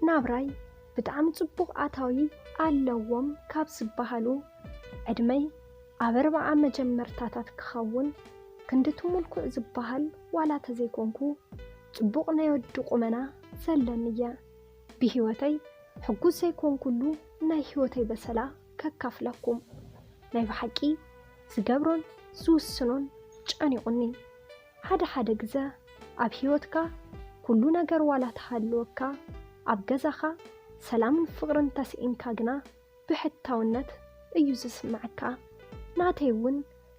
ናብራይ ብጣዕሚ ጽቡቕ ኣታዊ ኣለዎም ካብ ዝበሃሉ፣ ዕድመይ ኣብ ኣርብዓ መጀመርታታት ክኸውን ክንድቲ ምልኩዕ ዝበሃል ዋላ ተዘይኮንኩ፣ ጽቡቕ ናይ ወዲ ቁመና ዘለኒ እየ። ብህይወተይ ሕጉስ ዘይኮንኩሉ ናይ ህይወተይ በሰላ ከካፍለኩም። ናይ ብሓቂ ዝገብሮን ዝውስኖን ጨኒቑኒ። ሓደ ሓደ ግዘ ኣብ ህይወትካ ኩሉ ነገር ዋላ ተሃልወካ፣ ኣብ ገዛኻ ሰላምን ፍቕርን ተስኢንካ ግና ብሕታውነት እዩ ዝስምዓካ። ናተይ እውን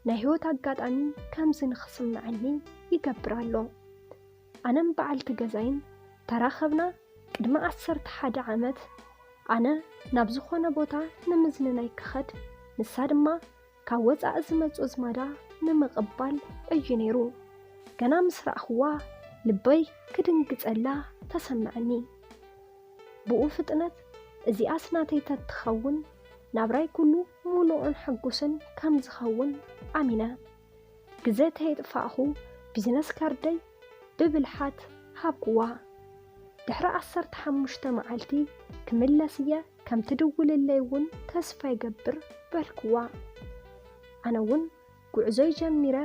ናይ ህይወት ኣጋጣሚ ከምዚ ንኽስምዓኒ ይገብር ኣሎ። ኣነን በዓልቲ ገዛይን ተራኸብና ቅድሚ ዓሰርተ ሓደ ዓመት። ኣነ ናብ ዝኾነ ቦታ ንምዝንናይ ክኸድ፣ ንሳ ድማ ካብ ወጻኢ ዝመጹ ኣዝማዳ ንምቕባል እዩ ነይሩ። ገና ምስ ረኣኽዋ ልበይ ክድንግጸላ ተሰምዐኒ። ብኡ ፍጥነት እዚኣስ ናተይ ተትኸውን ናብራይ ኩሉ ሙሉእን ሕጉስን ከም ዝኸውን ኣሚነ። ግዘ ተየጥፋእኹ ቢዝነስ ካርደይ ብብልሓት ሃብኩዋ። ድሕሪ ዓሰርተ ሓሙሽተ መዓልቲ ክምለስ እየ፣ ከም ትድውልለይ እውን ተስፋ ይገብር በልኩዋ። ኣነ እውን ጉዕዞይ ጀሚረ፣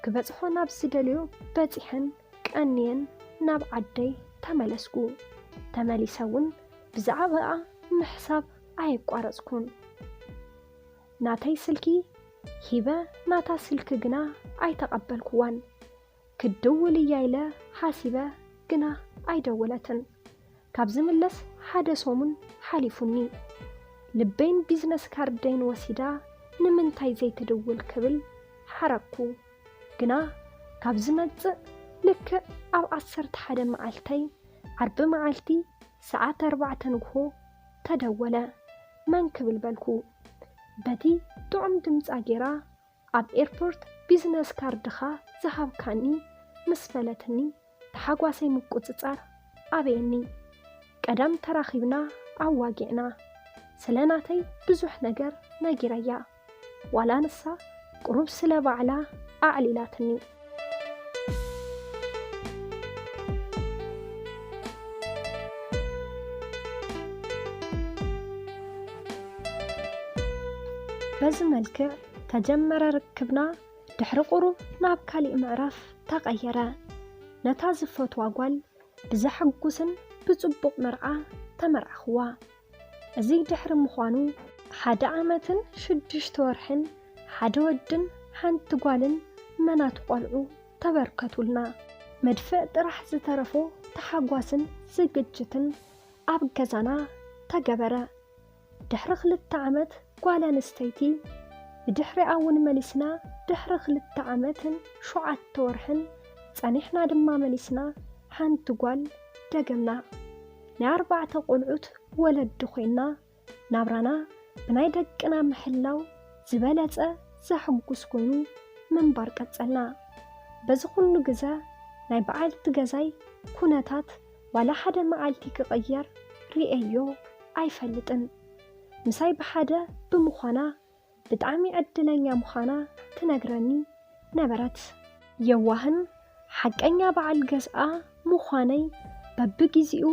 ክበጽሖ ናብ ዝደልዮ በጺሐን ቀንየን ናብ ዓደይ ተመለስኩ። ተመሊሰ እውን ብዛዕባኣ ምሕሳብ ኣየቋረጽኩን። ናተይ ስልኪ ሂበ፣ ናታ ስልኪ ግና ኣይተቐበልኩዋን። ክትድውል እያ ኢለ ሓሲበ፣ ግና ኣይደወለትን። ካብ ዝምለስ ሓደ ሰሙን ሓሊፉኒ። ልበይን ቢዝነስ ካርደይን ወሲዳ፣ ንምንታይ ዘይትድውል ክብል ሓረኩ። ግና ካብ ዝመጽእ ልክዕ ኣብ ዓሰርተ ሓደ መዓልተይ፣ ዓርቢ መዓልቲ ሰዓት ኣርባዕተ ንግሆ ተደወለ። መን ክብል በልኩ። በቲ ጥዑም ድምጻ ጌራ፣ ኣብ ኤርፖርት ቢዝነስ ካርድኻ ዝሃብካኒ ምስ በለትኒ፣ ተሓጓሰይ ምቁጽጻር ኣበየኒ። ቀደም ተራኺብና ኣዋጊዕና፣ ስለ ናተይ ብዙሕ ነገር ነጊረያ። ዋላ ንሳ ቁሩብ ስለ ባዕላ ኣዕሊላትኒ። በዚ መልክዕ ተጀመረ ርክብና። ድሕሪ ቁሩብ ናብ ካሊእ ምዕራፍ ተቐየረ። ነታ ዝፈትዋ ጓል ብዘሐጉስን ብጽቡቕ መርዓ ተመርዓኽዋ። እዚ ድሕሪ ምዃኑ፣ ሓደ ዓመትን ሽዱሽተ ወርሕን ሓደ ወድን ሓንቲ ጓልን መናቱ ቆልዑ ተበርከቱልና። መድፍዕ ጥራሕ ዝተረፎ ተሓጓስን ዝግጅትን ኣብ ገዛና ተገበረ። ድሕሪ ክልተ ዓመት ጓል ኣንስተይቲ፣ ብድሕሪኣ እውን መሊስና ድሕሪ ክልተ ዓመትን ሸውዓተ ወርሕን ጸኒሕና ድማ መሊስና ሓንቲ ጓል ደገምና። ናይ ኣርባዕተ ቆልዑት ወለዲ ኮይና፣ ናብራና ብናይ ደቅና ምሕላው ዝበለጸ ዘሕጉስ ኮይኑ ምንባር ቀጸልና። በዚ ኩሉ ግዘ ናይ በዓልቲ ገዛይ ኩነታት ዋላ ሓደ መዓልቲ ክቕየር ርእየዮ ኣይፈልጥን። ምሳይ ብሓደ ብምዃና ብጣዕሚ ዕድለኛ ምዃና ትነግረኒ ነበረት። የዋህን ሓቀኛ በዓል ገዝኣ ምዃነይ በብግዜኡ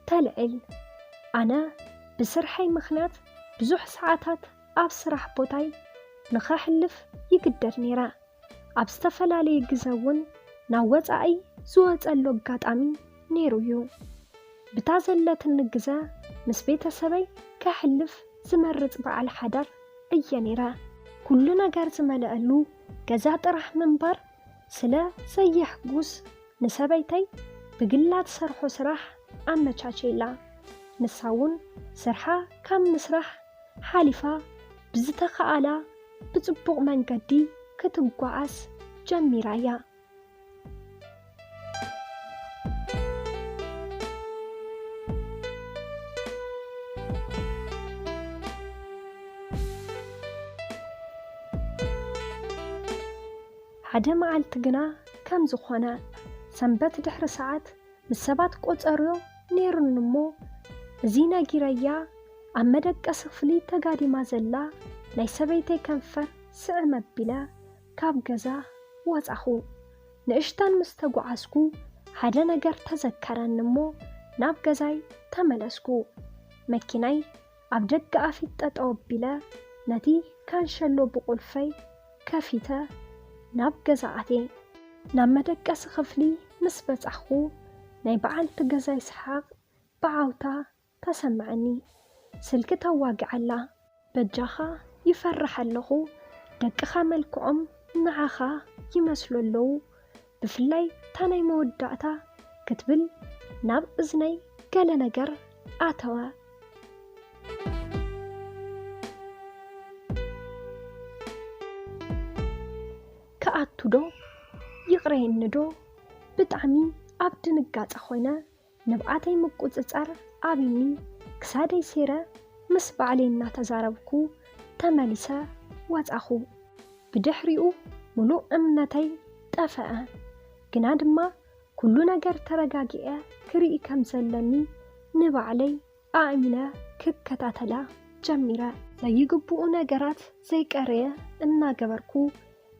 ተልዕል። ኣነ ብስርሐይ ምኽንያት ብዙሕ ሰዓታት ኣብ ስራሕ ቦታይ ንኸሕልፍ ይግደድ ነይረ። ኣብ ዝተፈላለየ ግዘ እውን ናብ ወጻኢ ዝወጸሉ ኣጋጣሚ ነይሩ እዩ። ብታ ዘለትኒ ግዘ ምስ ቤተሰበይ ከሕልፍ ዝመርጽ በዓል ሓዳር እየ ነይረ። ኩሉ ነገር ዝመልአሉ ገዛ ጥራሕ ምንባር ስለ ዘየሕጉስ፣ ንሰበይተይ ብግላ ትሰርሖ ስራሕ ኣመቻችየላ። ንሳ እውን ስርሓ ካብ ምስራሕ ሓሊፋ ብዝተኻእላ ብጽቡቕ መንገዲ ክትጓዓዝ ጀሚራ እያ። ሓደ መዓልቲ ግና ከም ዝኾነ ሰንበት ድሕሪ ሰዓት ምስ ሰባት ቆጸርዮ ነይሩኒ እሞ፣ እዚ ነጊረያ ኣብ መደቀሲ ክፍሊ ተጋዲማ ዘላ ናይ ሰበይተይ ከንፈር ስዕም ኣቢለ ካብ ገዛ ወጻኹ። ንእሽተን ምስ ተጓዓዝኩ ሓደ ነገር ተዘከረኒ እሞ ናብ ገዛይ ተመለስኩ። መኪናይ ኣብ ደገ ኣፊት ጠጠው ኣቢለ ነቲ ካንሸሎ ብቁልፈይ ከፊተ ናብ ገዛ ኣትየ። ናብ መደቀሲ ክፍሊ ምስ በጻሕኩ ናይ በዓልቲ ገዛይ ሰሓቕ ብዓውታ ተሰምዐኒ። ስልኪ ተዋግዕ ኣላ። በጃኻ ይፈርሕ ኣለኹ። ደቅኻ መልክዖም ንዓኻ ይመስሉ ኣለዉ። ብፍላይ እታ ናይ መወዳእታ ክትብል ናብ እዝነይ ገለ ነገር ኣተወ። ክኣቱ ዶ ይቕረየኒ ዶ? ብጣዕሚ ኣብ ድንጋጸ ኮይነ። ንብዓተይ ምቁጽጻር ኣቢኒ ክሳደይ ሴረ ምስ ባዕለይ እናተዛረብኩ ተመሊሰ ወጻኹ። ብድሕሪኡ ምሉእ እምነተይ ጠፈአ። ግና ድማ ኩሉ ነገር ተረጋጊዐ ክርኢ ከም ዘለኒ ንባዕለይ ኣእሚነ ክከታተላ ጀሚረ። ዘይግብኡ ነገራት ዘይቀረየ እናገበርኩ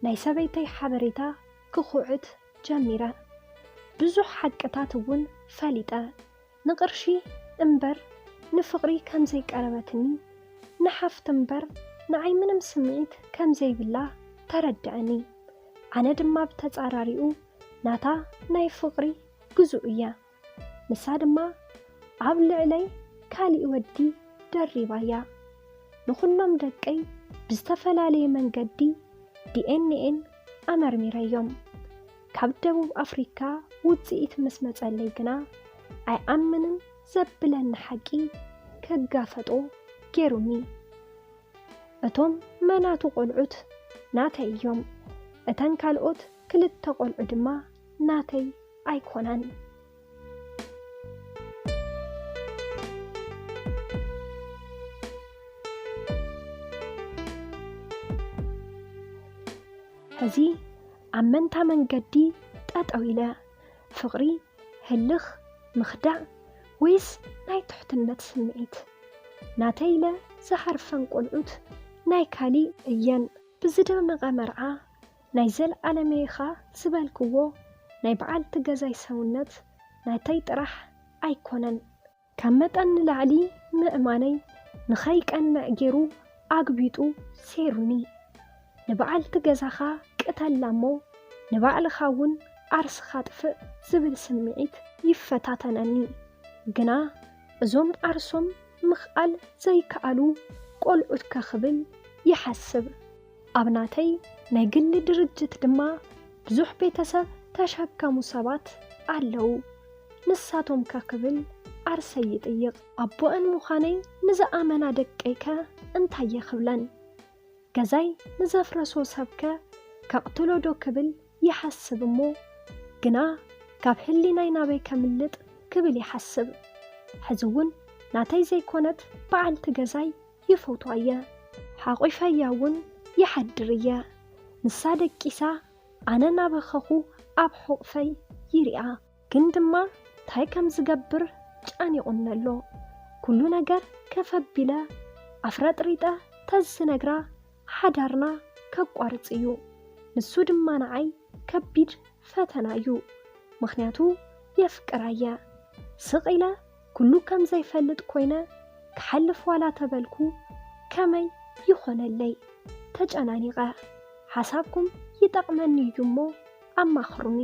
ናይ ሰበይተይ ሓበሬታ ክኹዕት ጀሚረ። ብዙሕ ሓቅታት እውን ፈሊጠ። ንቕርሺ እምበር ንፍቕሪ ከም ዘይቀረበትኒ፣ ንሓፍቲ እምበር ንዓይ ምንም ስምዒት ከም ዘይብላ ተረድአኒ። ኣነ ድማ ብተጻራሪኡ ናታ ናይ ፍቕሪ ግዙእ እየ። ንሳ ድማ ኣብ ልዕለይ ካሊእ ወዲ ደሪባያ። ንኹሎም ደቀይ ብዝተፈላለየ መንገዲ ዲ ኤን ኤን ኣመርሚረዮም። ካብ ደቡብ ኣፍሪካ ውፅኢት ምስ መፀለይ ግና ኣይኣምንን ዘብለኒ ሓቂ ከጋፈጦ ገይሩኒ። እቶም መናቱ ቆልዑት ናተይ እዮም። እተን ካልኦት ክልተ ቆልዑ ድማ ናተይ ኣይኮናን። ሕዚ ኣብ መንታ መንገዲ ጠጠው ኢለ። ፍቕሪ፣ ህልኽ፣ ምኽዳዕ ወይስ ናይ ትሕትነት ስምዒት? ናተይ ኢለ ዝሃርፈን ቆልዑት ናይ ካሊእ እየን። ብዝደመቐ መርዓ ናይ ዘለዓለመይ ኢኻ ዝበልክዎ ናይ በዓልቲ ገዛይ ሰውነት ናተይ ጥራሕ ኣይኮነን። ካብ መጠን ንላዕሊ ምእማነይ ንኸይቀንዕ ገይሩ ኣግቢጡ ሴሩኒ። ንበዓልቲ ገዛኻ ቅተላ እሞ ንባዕልኻ እውን ዓርስኻ ኣጥፍእ ዝብል ስምዒት ይፈታተነኒ። ግና እዞም ዓርሶም ምኽኣል ዘይከኣሉ ቆልዑትከ ክብል ይሓስብ። ኣብ ናተይ ናይ ግሊ ድርጅት ድማ ብዙሕ ቤተሰብ ተሸከሙ ሰባት ኣለዉ። ንሳቶም ከ ክብል ዓርሰይ ይጥይቕ። ኣቦአን ምዃነይ ንዝኣመና ደቀይከ እንታየ ክብለን? ገዛይ ንዘፍረሶ ሰብከ ከቕትሎ ዶ ክብል ይሓስብ እሞ፣ ግና ካብ ህሊናይ ናበይ ከምልጥ ክብል ይሓስብ። ሕዚ እውን ናተይ ዘይኮነት በዓልቲ ገዛይ ይፈትዋ እየ። ሓቑፈያ እውን ይሓድር እየ። ንሳ ደቂሳ፣ ኣነ እናበኸኹ ኣብ ሕቑፈይ ይሪኣ። ግን ድማ እንታይ ከም ዝገብር ጨኒቑኒ ኣሎ። ኩሉ ነገር ከፈቢለ ኣፍረጥሪጠ ተዝነግራ ሓዳርና ከቋርጽ እዩ። ንሱ ድማ ንዓይ ከቢድ ፈተና እዩ። ምኽንያቱ የፍቅራ እየ። ስቕ ኢለ ኩሉ ከም ዘይፈልጥ ኮይነ ክሓልፍ ዋላ ተበልኩ ከመይ ይኾነለይ? ተጨናኒቐ። ሓሳብኩም ይጠቕመኒ እዩ እሞ ኣማኽሩኒ።